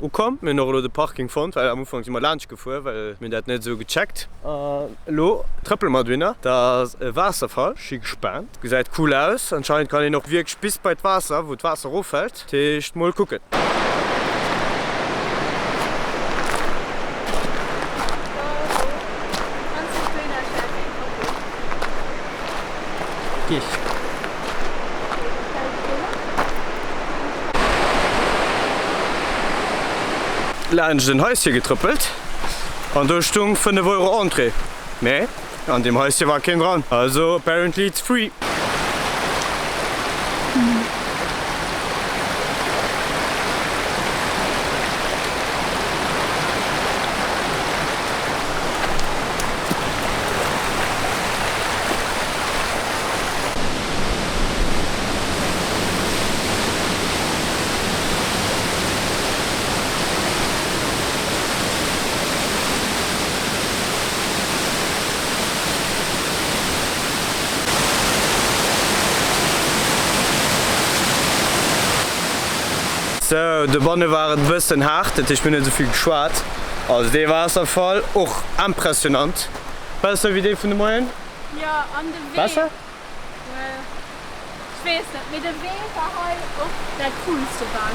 Ukomm. Mir hunn och elo de Parking fonnt, well am Ufank si mer laanscht gefuer, well mir hunn dat net esou gecheckt. An elo trëppele mer dohinner. Dat ass e Waasserfall. Ech si gespaant. Gesäit cool aus. Anscheinend kann een och wierklech bis bei d'Waasser, wou d'Waasser eroffält. Dat heescht, mol kucken. Laanscht en Haische getrëppelt an do stung 5 Euro Entrée, mä an deem Haische war keen dran, also apparently it's free. Sou, dobanne war et e bëssen haart, dat heescht mir hunn net esou vill geschwat. Also dee Waasserfall och impressionant, besser wéi dee vun de Moien. Jo, an de Wee. Besser? Well, ech weess net, mee de Wee war hei och dat coolste bal.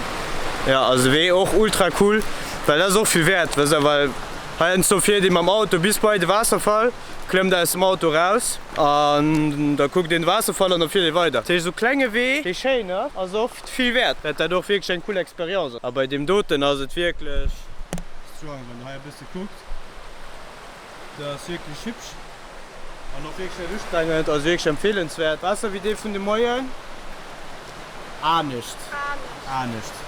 Jo, also de Wee och ultra cool, well dat ass och vill wäert, wësst der, well heiansdo fiert ee mam Auto bis bei de Waasserfall, klëmmt aus dem Auto raus an da kuckt een de Waasserfall an da fiert ee weider. Dat heescht, esou klenge Wee, dee schéin ass, ass oft vill wäert, well dat och wierklech eng cool Experience ass. A bei deem doten ass et wierklech strong, wann der hei e bësse kuckt. Dat ass wierklech hübsch an och wierklech net ustrengend, also wierklech empfeelenswäert. Besser wéi dee vun de Moien, anescht, anescht.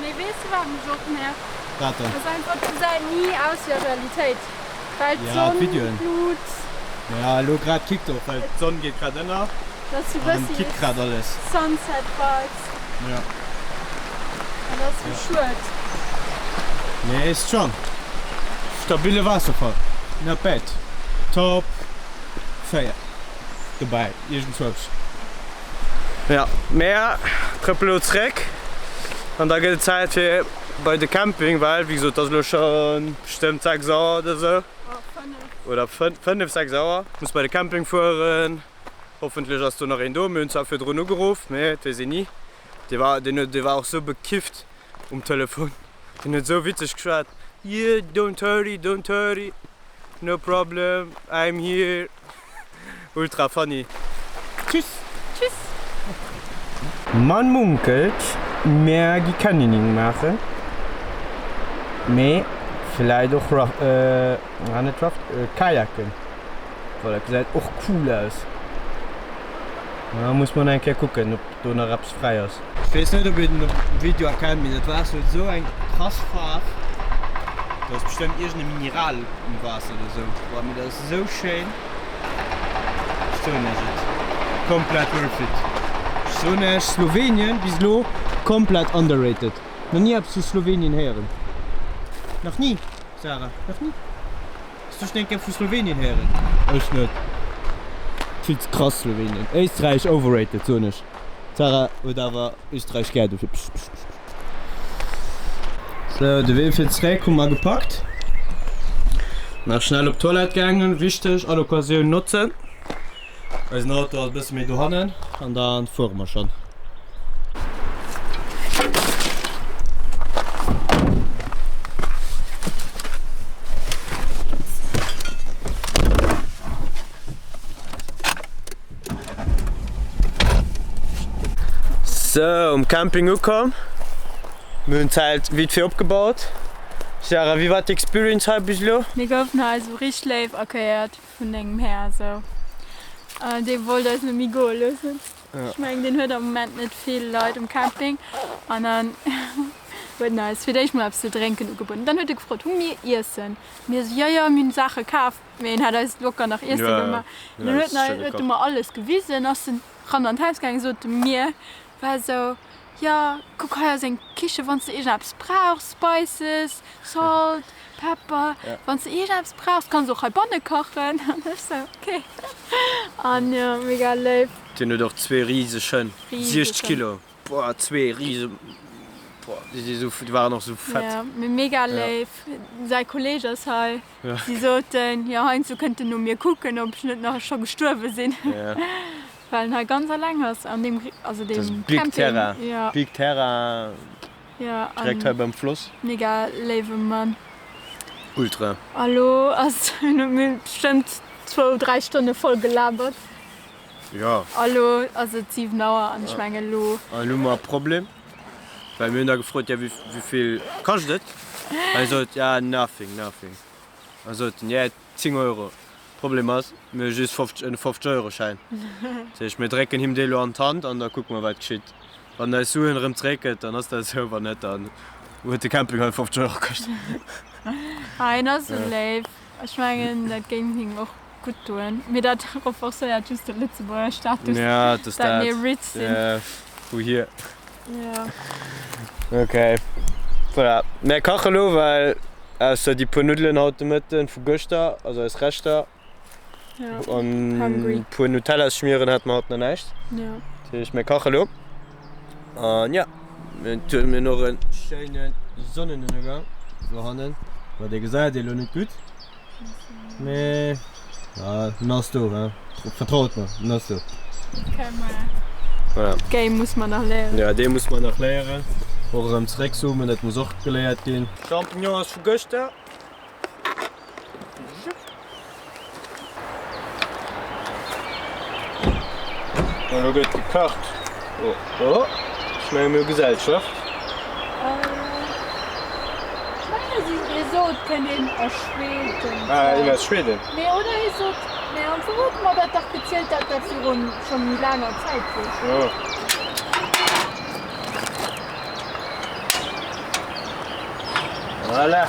Mee weess de wat mech och nervt? Wat dann? Dass einfach et gesäit ni aus wéi a Realitéit, well d'Sonn, d'Lut. Ja elo grad kickt och, well d'Sonn geet grad ënner an kickt grad alles. Sunset Vibes. Ja. An dat ass sou schued. Nee strong. Stabile Waasserfall. Not bad. Top 4 dobäi iergendzwousch. Ja mär trëppele lo zréck an da gëtt et Zäit fir bei de Camping, well wéi gesot et ass elo scho bestëmmt 6 Auer oder sou. Oder 5, 6 Auer. Muss bei de Camping fueren. Hoffentlech ass do nach een do. Mir hunn zwar virdrun ugeruff, mee et weess een ni. Dee war, deen huet, dee war och sou bekifft um Telefon. Deen huet sou witzeg geschwat, Yeah, don't hurry, don't hurry, no problem, I'm here. Ultra funny. Tschüss! Tschüss! Man munkelt, mär gi Canyoning maachen, mee vläit och Raft, ah net Raft, Kajaken. Voilà, gesäit och cool aus. Da muss mer nach eng Kéier kucken, ob do nach eppes fräi ass. Ech weess net, ob een op dem Video erkennt, mee dat Waasser huet esou eng krass Faarf. Do ass bestëmmt iergend e Mineral am Waasser oder esou. Boah, mee dat ass esou schéin. Ech soen iech et, komplett worth it. Ech soen iech, Slowenien bis elo komplett underrated. Nach ni eppes vu Slowenien héieren. Nach ni, Sarah, nach ni. Hues du schon eng Kéier vu Slowenien héieren? Ech net. Vill ze krass Slowenien. Éisträich overrated soen ech. D'Sarah huet awer Österreich gär dofir. Psch psch psch. Sou, de Wee fir zréck hu mer gepackt. Nach schnell op d'Toilette gaangen, wichteg, all Occasioun notzen. Eisen Auto ass e bësse méi dohannen an da fuere mer schonn. Sou, um Camping ukomm. Mir hunn d'Zelt vite fait opgebaut. Sarah, wéi war d'Experience hei bis elo? Mir goufen hei esou richteg léif accueilliert. Vun engem Här esou. Dee wollt eis net méi goe loossen. Ech mengen, deen huet am Moment net vill Leit um Camping. An dann huet en eis fir d'éischt mol eppes ze drénken ugebueden. Dann huet e gefrot, Hu mir Iessen? Mir esou, Jo, jo, mir hunn Saache kaf. Mee en hat eis locker nach Iesse gemaach. An dann huet en eis, huet e mer alles gewisen, ass en ran an d'Haus gaangen, sot e mir, war esou, Jo, kuck, hei ass eng Kiche, wann s de iergendeppes brauchs, Spices, Salt, Pepper, wann s de iergendeppes brauchs, kanns och heibanne kachen. An ech sou, ok. An jo, mega léif. Deen huet och zwee riseg Hënn, 60 Kilo, boah, zwee rise. Boah, déi si sou, déi waren och sou fett. Ja, mee mega léif. Säi Kolleeg ass hei. Si soten, jo heiansdo kënnt en no mir kucken, ob ech net nach scho gestuerwe sinn. Well en hei ganz alleng ass an deem, also Dat ass deem big Camping. Terrain. Ja. Big Terrain, Ja, direkt an hei beim Floss. mega léiwe Mann. Ultra. A lo ass, mir hu bestëmmt zwou, dräi Stonne voll gelabert. Jo. A lo ass et 7 Auer an ech mengen elo. An elo hu mer e Problem, well mir hunn da gefrot, jo wéi vill kascht et? An hie sot, ja nothing, nothing. An sot en, yeah 10 Euro. Problem ass, mir hu just 50, en 50 Euro Schäin. Dat heescht, mir drécken him dee lo an d'Hand an da kucke mer wat geschitt. Wann en eis Suen erëm zeréck gëtt, dann ass dat esou, wann net, dann huet de Camping halt 50 Euro kascht. Ah, hien ass esou léif. Ech mengen dat géing him och gutt doen. Mee dat renforcéiert just de Lëtzebuerger Status, Ja, et ass dat dat. mir rich sinn. Ja, vu hier. Ja. Ok, voilà. Mär kache lo, well ausser déi puer Nuddelen haut de Mëtten vu gëschter, also eis Reschter, Ja, an hungry. puer Nutellaschmieren hate mer haut nach näischt. Ja. Dat heescht, mir kache lo. An ja, mir hunn och en schéine Sonnenënnergang dohannen. Ma dee gesäit ee lo net gutt, mee ja, en ass do, hein. Vertraut mer, en ass do. Voilà. Dee muss mer nach léieren. Ja, dee muss mer nach léieren. Och erëm zeréckzoomen, dat muss och geléiert ginn. Champignon ass vu gëschter. Elo gëtt gekacht. Oh, ech menge mir hu Gesellschaft. Ech menge si hie sot kënnt een a Schweden. Ah, een aus Schweden. Mee oder hie sot, mee am Fong huet mer dat dach gezielt, dat dat virun scho méi laanger Zäit wor. Jo. Voilà.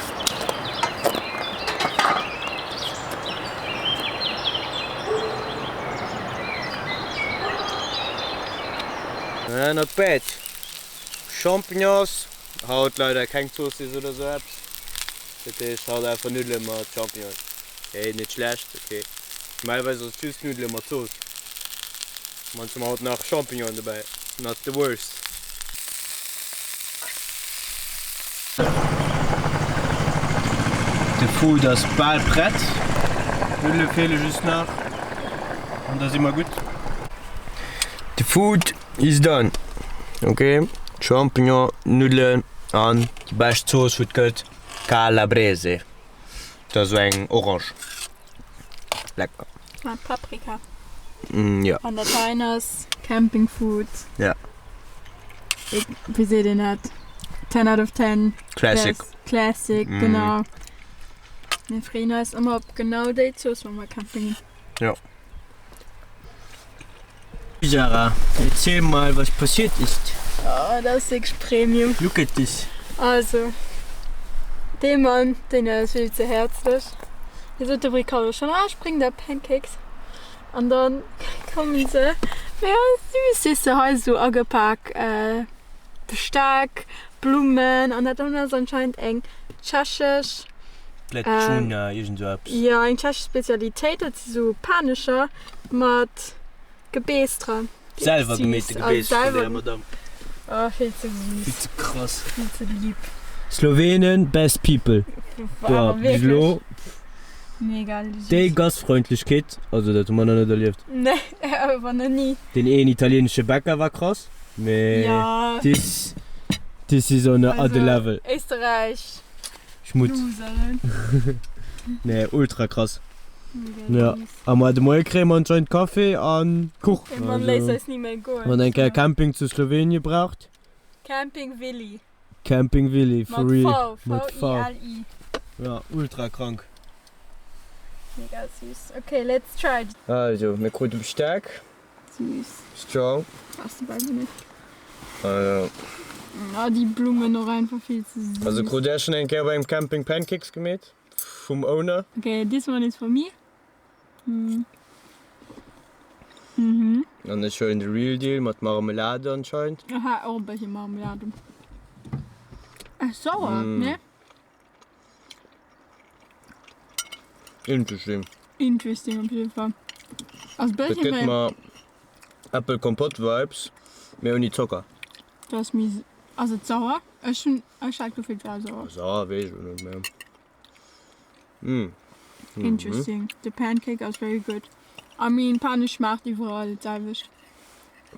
Ja, not bad. Champignons. Haut leider keng Zoossiss oder sou eppes. Dat heescht haut einfach Nuddele mat Champignons. Hey, net schlecht, okay. Normalerweis ass et just Nuddele mat Zooss. Mannst hu mer haut nach Champignonen dobäi. Not the worst. De Food ass bal prett. D'Nuddele feele just nach an da si mer gutt. The food is done. Ok, Champignon, Nuddelen an déi bescht Zooss wou et gëtt, Calabrese. Dat ass esou eng orange. Lecker. Mat Paprika. Mm, ja. An dat heien ass Camping Food. Ja. Ik, wéi seet een dat? 10 out of 10. Classic. Best. Classic, mm. genau. Mir freeën eis ëmmer op genau déi Zooss, wa mer camping. Ja. Sarah, erzähl mal, was passiert ist. Oh, dat ass wierklech Premium. Look at this. Also, dee Mann, deen ass vill ze häerzlech. Hie sot dem Ricardo schonn, ah, ech bréngen der Pancakes. An dann kommen se, mega süß, weess de, hei esou agepak, Besteck, Blummen an dat ass anscheinend eng tschechesch, Plecuna, iergend esou eppes. jo, eng tschechesch Spezialitéit, dat si sou Panescher mat Gebeess dran. Selwer gemeete Gebeess vun der Madame. Oh, vill ze süß. Vill ze krass. Vill ze lieb. Slowenen, best people. Boah, bis elo. Mega süß. Déi Gastfreundlechkeet, also dat hu mer nach net erlieft. Nee, awer nach ni. Deen een italienesche Bäcker war krass, mee Ja. this, this is on a other level. Also, Éisterräich. Schmutz. Loser. Nee, ultra krass. Ja, a moar de Moie kréie mer anscheinend Café an Kuch. Dee Mann léisst eis ni méi goen. Wann eng Kéier Camping zu Slowenien braucht. Camping Willi. Camping Willi, for real. Mat V, V-I-L-I. Ja, ultra krank. Mega süß. Ok, let's try. Also, mir krute Besteck. Süß. Strong. Brauchst du bei mir net. Also. Ah, déi Blummen och einfach vill ze süß. Also krut där schon eng Kéier bei engem Camping Pancakes gemeet? Vum Owner? Ok, this one is for me. Mhm. An ech huelen de real deal mat Marmelade anscheinend. Aha, och e bëssche Marmelade. Ass sauer, ne? Interesting. Interesting op jidde Fall. Ass e Dat bëssche gëtt wéi. mer Apple Kompott Vibes, mee ouni Zocker. Dat ass méi. Ass et sauer? Ech hunn, ech hat d'Gefill et war sauer. Sauer weess ech elo net, mä mm. Interesting, the pancake ass very good. I mean Pane schmaacht iwwerall d'selwecht.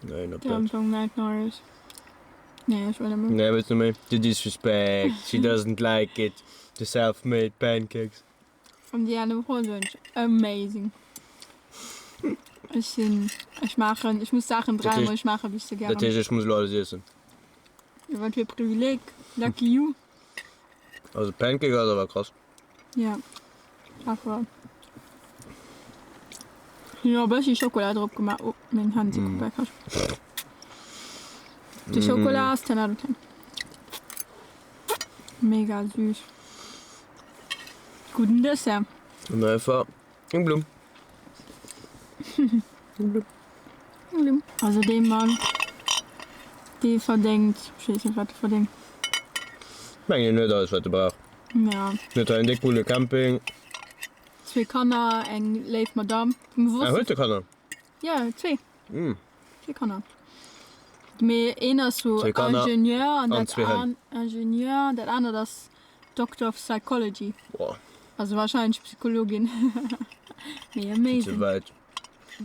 Nee, not that. Am Fong net Neues. Nee, ech wëll net méi. Nee, wëlls net méi? The disrespect, she doesn't like it, the self-made pancakes. An déi aner Woch soen ech amazing. Ech sinn, ech maachen, ech muss Saachen dräimol schmaachen, bis ech se gär hunn. Dat heescht, ech muss elo alles iessen? Jo, wat fir e Privileg, lucky you. Also Pancake ass awer krass. Ja, awer hunn och e bëssi Schokola drop gemaach. Oh, meng Hänn si komplett kascht. De Schokola ass 10 out of 10. Mega süß. Gudden Dessert. An einfach eng Blumm. Eng Blumm. Eng Blumm. Also dee Mann, dee verdéngt, ech weess net wat e verdéngt. Mengen en huet alles wat e brauch. Ja. En huet hei en déck coole Camping. Zwee Kanner, eng léif Madame. Ah huet e Kanner? Jo, zwee. Zwee Kanner. Mee een ass sou Ingenieur an dat an Ingenieur an dat anert ass Doctor of Psychology. Boah. Also wahrscheinlech Psychologin. Mee amazing. Vill ze wäit.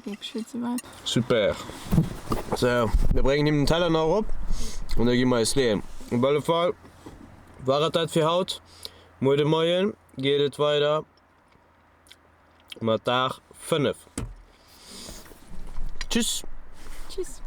Wierklech vill ze wäit. Super. Sou, mir bréngen him den Teller nach erop an da gi mer eis leeën. Op alle Fall war et dat fir haut. Muer de Moien geet et weider. Mat Dag 5. Tschüss. Tschüss.